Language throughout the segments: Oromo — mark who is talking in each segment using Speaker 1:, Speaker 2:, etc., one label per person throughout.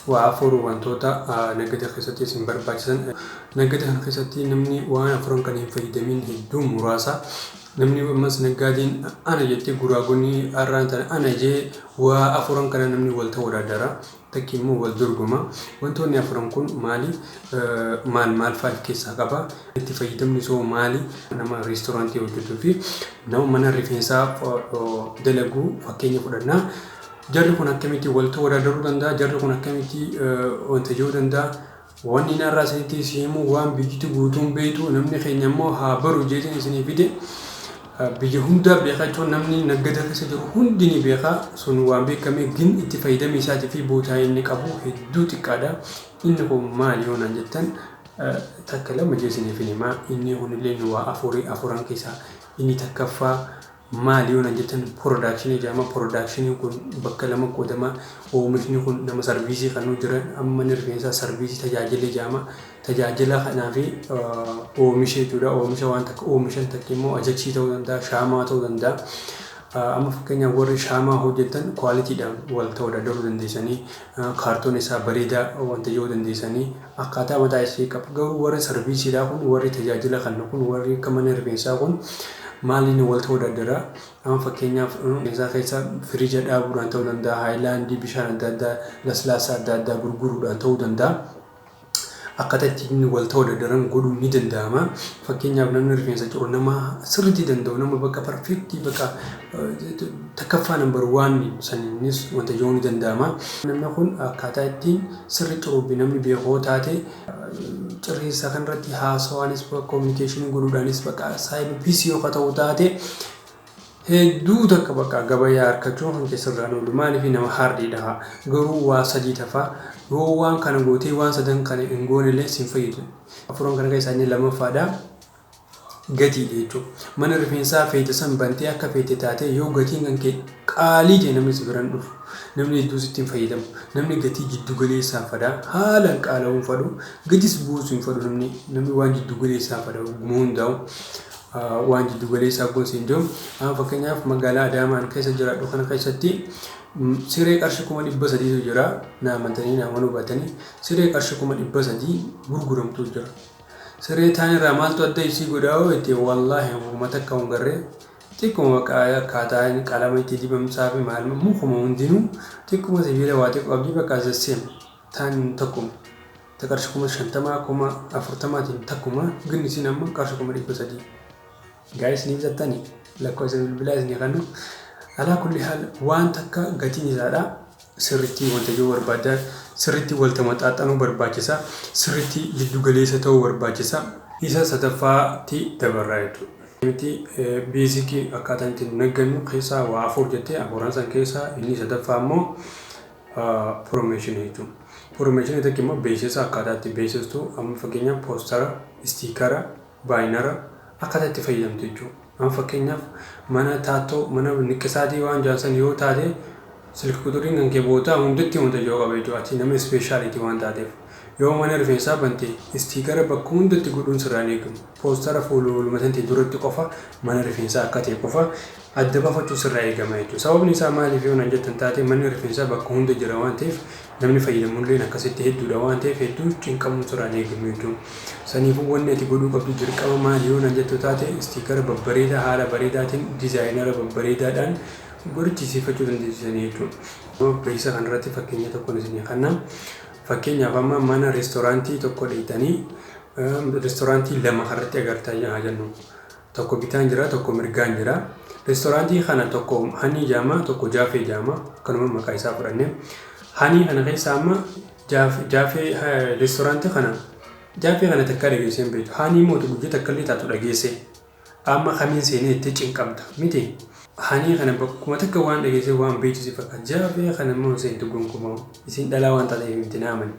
Speaker 1: Waa afur wantoota nagada keessatti isin barbaachisan. Nagada kana keessatti namni waan afuran kana hin fayyadamin hedduu muraasa. Namni ammas naggaadeen ana jettee guraagonni har'aan tana ana jee waa afuran kana namni wal ta'uu daddara. Takki immoo wal dorgoma. Wantoonni afuran kun maali? Maal maal fa'aa of keessaa qaba? Itti fayyadamni isoo maali? Nama reestooraantii hojjetuu fi nama mana rifeensaa dalagu fakkeenya fudhannaa. Jarri kun akkamitti wal wadadaruu danda'a? Jarri kun akkamitti wanta jedhuu danda'a? Wanni inni har'aa isinitti himu waan biyyatti guutuun beektu, namni keenya immoo haa baru jeetiin isinii fide. Biyya hundaa beekaa jechuun namni naggada keessa jiru hundi ni beeka. Sun waan beekame gin itti fayyadamni isaatii fi bootaa inni qabu hedduu xiqqaadha. Inni kun maali yoo naan jettan, takka lama jee isiniif himaa. Inni kunillee waa afurii, afuran keessaa inni takkaffaa maali yoo naan jettan, production jedhama. Productioniin kun bakka lama qoodama. Oomishni kun nama service kan nu jiran, amma manni rifeensaa service tajaajila jedhama. Tajaajila kanaa fi oomisha jechuudha. Oomisha waan takka oomishan takka immoo ajaksii ta'uu danda'a, shaamaa ta'uu danda'a. Amma fakkeenyaaf warri shaamaa hojjetan qualitydhaan wal ta'uu danda'uu dandeessanii, kaartoon isaa bareedaa wanta jedhuu dandeessanii, akkaataa mataa isii qaba. Garuu warri servicedhaa kun, warri tajaajila kennu kun, warri akka mana rifeensaa kun maaliin wal ta'uu danda'aa? Amma fakkeenyaaf rifeensaa keessa firiija dhaabuudhaan ta'uu danda'a, haayilaandii bishaan adda addaa, laslaasaa adda addaa gurguruudhaan ta'uu danda'a. Akkaataa ittiin wal ta'uu danda'an godhuun ni danda'ama. Fakkeenyaaf namni rifeensa ciru nama sirriitti danda'u, nama bakka perfect, bakka takkaffaa, number one saniinis wanta jedhuu ni danda'ama. Namni kun akkaataa ittiin sirri ciruu fi namni beekoo taate cirreessaa kanarratti haasawaanis, communication godhuudhaanis, bakka saayiba busy yoo ta'u taate, hedduu takka bakka gabayaa harkachuu kan keessarraan oolu. Maaliif? Nama hardiidha. Garuu waa sadii tafaa yoo waan kana gootee, waan sadan kana hin goone illee sin fayyadu. Afuran kana keessaa inni lammaffaadha. Gatiidha jechuudha. Mana rifeensaa feete san bantee akka feete taatee, yoo gatiin kan kee qaalii ta'e, namni si biraan dhufu. Namni hedduu sitti hin fayyadamu. Namni gatii jiddu galeessaa fada. Haalaan qaala'uu hin fadhu. Gatis buusuu hin fadhu namni. Namni waan jiddu galeessaa fada ogummaa hundaa'u. Waan jiddu galeessaa kun siin jiru. Amma fakkeenyaaf magaalaa Adaamaan keessa jiraadhu kana keessatti siree qarshii 300,000tu jira. Na amantanii, na amanuu baatanii, siree qarshii 300,000 gurguramtu jira. Siree taan irraa maaltu adda isii godhaa yoo jette, wallaahi uummata akka hin garree xiqquma bakka akkaataa inni qalama itti dibamsaa fi maal mukuma hundinuu xiqquma sibiila waa xiqqoo qabdi, bakka zasseem taan tokkuma. Ta qarshii 50,000, 40,000tiin takkuma gin isiin amma qarshii 300,000. Guys, ni bitattanii, lakkoofsa bilbilaa isinii kennu. Alaa kulli haal waan takka gatiin isaadha. Sirriitti wanta jiru barbaada. Sirriitti walta maxaaxanuu barbaachisa. Sirriitti jiddu galeessa ta'uu barbaachisa. Isa sadaffaatti dabarraa jechuudha. Miti basic akkaataa ittiin naggannu keessaa waa afur jettee, afuran san keessaa inni sadaffaa immoo promotion jechuudha. Promotion tokko immoo beeksisa, akkaataa itti beeksistu. Amma fakkeenyaaf poster, sticker, banner akkaataa itti fayyadamtu jechuudha. Amma fakkeenyaaf mana taattoo, mana niqqisaatii waan jaansan yoo taate, silk quturiin kan kee bootaa hundatti wanta jiru qaba jechuudha. Ati nama speciality waan taateef. Yoo mana rifeensaa bante, sticker bakka hundatti godhuun sirraa hin eegamu. Poster fuuluma ta'e duratti qofa mana rifeensaa akka ta'e qofa adda baafachuu sirraa eegama jechuudha. Sababni isaa maaliif yoo naan jettan taate, manni rifeensaa bakka hunda jira waan ta'eef, namni fayyadamullee akkasitti hedduudha waan ta'eef, hedduu cinqamuun sirraa hin eegamu jechuudha. Saniifuu wanni ati godhuu qabdu dirqama maali yoo naan jettu taate, sticker babbareedaa haala bareedaatiin designer babbareedaadhaan godhachiisifachuu dandeessisanii jechuudha. Beeksisa kanarratti fakkeenya tokkoon isinii kenna. Fakkeenyaaf amma mana reestooraantii tokko dheeytanii, reestooraantii lama irratti agartaa haa jennu. Tokko bitaan jira, tokko mirgaan jira. Reestooraantii kana tokko Hanii jaama, tokko Jaafee jaama. Akkanuma maqaa isaa fudhannee. Hanii kana keessa amma Jaafee reestooraantii kana, Jaafee kana takka dhageessee hin beektu. Hanii immoo guyyaa takka illee taatu dhageesse. Amma kamiin seenee itti cinqamta miti. Hanii kana bakkuma takka waan dhageessee waan beektu si fakkaata. Jaafee kana immoo seentu gonkumaa. Isin dhalaa waan taateef miti, naamani.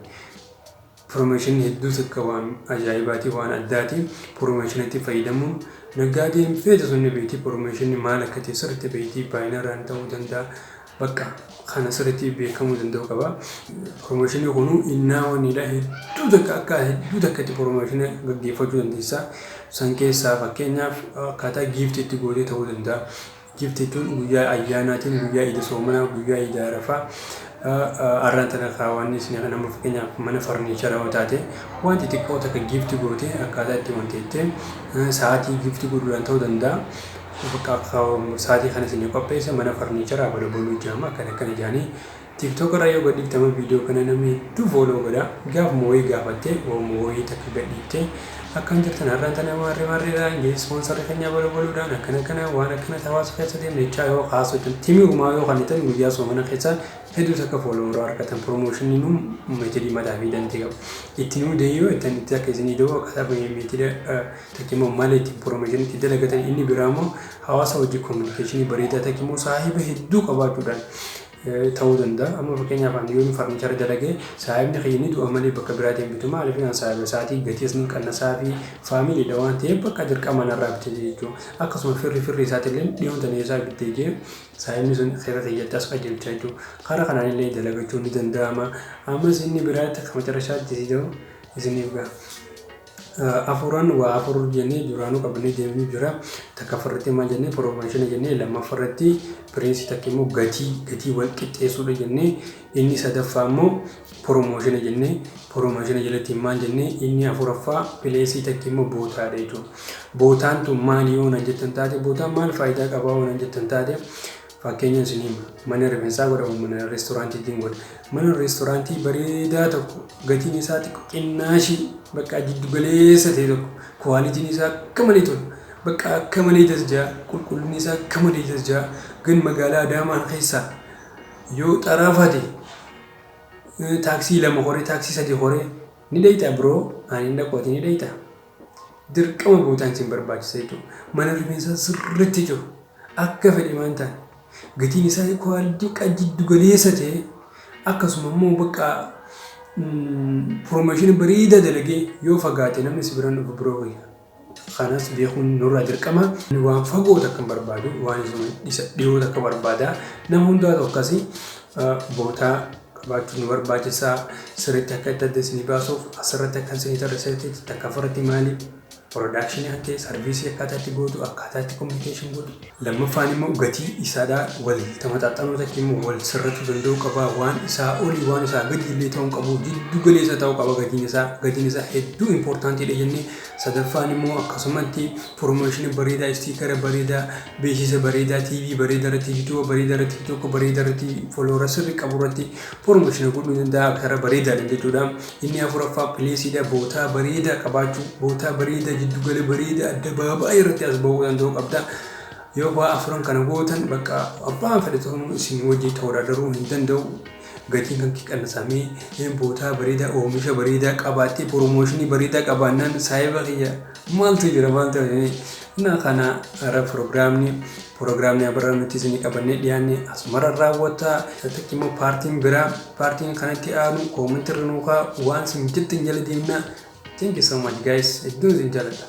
Speaker 1: Promotion hedduu takka waan ajaa'ibaati, waan addaati. Promotionitti fayyadamuun naggaadeen feete sun ni beekti. Promotionni maal akka ta'e sirriitti beekti. Banneraan ta'uu danda'a. Bakka kana sirriitti beekamuu danda'u qaba. Promotion kunuu innaa wanniidha, hedduu takka akka hedduu takka itti promotion gaggeeffachuu dandeessa. San keessaa fakkeenyaaf akkaataa gift itti gootee ta'uu danda'a. Gift jechuun guyyaa ayyaanaatiin, guyyaa iida soomanaa, guyyaa iida arafaa, Arraan tana kaawwanni isin kana nama, fakkeenyaaf mana furniture yoo taate, wanti xiqqoo takka gift goote akkaataa itti wanti sa'aatii gift godhuudhaan ta'uu danda'a. Bakka sa'aatii kana isin qopheessa, mana furniture bala jaama akkana akkana jedhanii TikTok irraa yoo gadhiiftama, viidiyoo kana namni hedduu follow godha. Gaafuma wayii gaafattee waanuma wayii takka gadhiiftee, akkam jirtan, har'aan tana maarree maarreedha, ingiliis sponsorri keenya bala baluudhaan akkana akkana waan akkana hawaasa keessa deemne jechaa yoo haasoftan, timii uumaa yoo kennitan, guyyaa soomana keessa hedduu takka follower argatan. Promotionii nu methodii mataa fi dantii qabu. Itti nuu deeyyoo ittiin itti akka isinii da'u akkaataa methoda takka immoo malee ittiin promotionii itti dalagatan. Inni biraa immoo hawaasa hojii communicationii bareedaa takka immoo saahiba hedduu qabaachuudhaan ta'uu danda'a. Amma fakkeenyaaf ani yoon furniture dalagee, saahibni kiyya ni du'a malee bakka biraatiin bitu. Maaliif? An saahiba isaatii gatii ni qannasaa fi familydha waan ta'eef bakka dirqama narraa bitee jechuudha. Akkasuma firri firri isaatillee dhiyoon tana isaa bittee jee saahibni sun seera kiyyatti as qajeelcha jechuudha. Karaa kanaan illee dalagachuun ni danda'ama. Ammas inni biraatti akka macarashaatti si ta'u isiniif gaha. Afuran waa afur jennee duraanuu qabannee deemnee jira. Takka afurratti maal jennee? Promotion jennee. Lammaffaarratti price, takka immoo gatii wal qixxeessuudha jennee. Inni sadaffaa immoo promotion jennee. Promotion jalatti maal jennee? Inni afuraffaa place, takka immoo bootaadha jechuudha. Bootaan tun maali yoo nan jettan taate, bootaan maal faayidaa qabaa yoo nan jettan taate, fakkeenya isin hima. Mana rifeensaa godhamu, mana reestooraantiitiin godha. Mana reestooraantii bareedaa tokko, gatiin isaa xiqqoo qinnaashii, bakka jiddu galeessa ta'e tokko, qualityn isaa akka malee tolu, bakka akka malee tasjaa, qulqullinni isaa akka malee tasjaa gan magaalaa Adaamaan keessaa yoo xaraafate, taaksii lama horee, taaksii sadi horee ni dheeyxa biroo ani hin dhaqu, ni dheeyxa. Dirqama bootaan isin barbaachisa jechuudha. Mana rifeensaa sirriitti jiru akka fedhe maan ta'an gatiin isaa quality jiddu galeessa ta'e, akkasuma immoo bakka promotionii bareedaa dalagee yoo fagaate namni si biraan dhufu biroo wayya. Kanas beekuun nurraa dirqama. Waan fagoo takka hin barbaadu, waan isa dhiyoo takka barbaada. Nama hundaatu akkasii bootaa qabaachuun nu barbaachisaa. Sirriitti akka itti adda isinii baasuuf asirratti akka isinii tarreessetti, takka afurratti maali? Productionii kan ta'e, serviceii akkaataa itti gootu, akkaataa itti communication gootu. Lammaffaan immoo gatii isaadhaa wal tamaxaxanuu, takka immoo wal sirrachuu danda'uu qaba. Waan isaa olii waan isaa gadi illee ta'uu qabu, jiddu galeessa ta'uu qaba gatiin isaa. Gatiin isaa hedduu importantiidha jennee. Sadaffaan immoo akkasumatti promotionii bareedaa, stickera bareedaa, beeksisa bareedaa, TV bareedaa irratti, YouTube bareedaa irratti, TikTok bareedaa irratti, follower sirrii qabu irratti promotionii godhuu danda'a karaa bareedaadhaan jechuudha. Inni afuraffaa placeiidha, bootaa bareedaa qabaachuu, bootaa bareedaa, jiddugala bareedaa, addabaabaayii irratti as bahuu danda'uu qabda. Yoo waa afuran kana gootan, bakka abbaan fedhe ta'uu isin wajjin ta'uu hin danda'u. Gatiin kan qannasamee, bootaa bareedaa, oomisha bareedaa qabaattee, promotionii bareedaa qabaannaan, saayiba kiyya, maaltu jira, maaltu jira? Na kana irra piroogiraamni abarraa nuti isinii qabannee dhiyaanne asumarra raawwata. Takki immoo partiin biraa, partiin kanatti aanu commentii irra nuukaa waan isin jettan jala deemna. Thank you so much, guys. Hedduun isin jaalladha.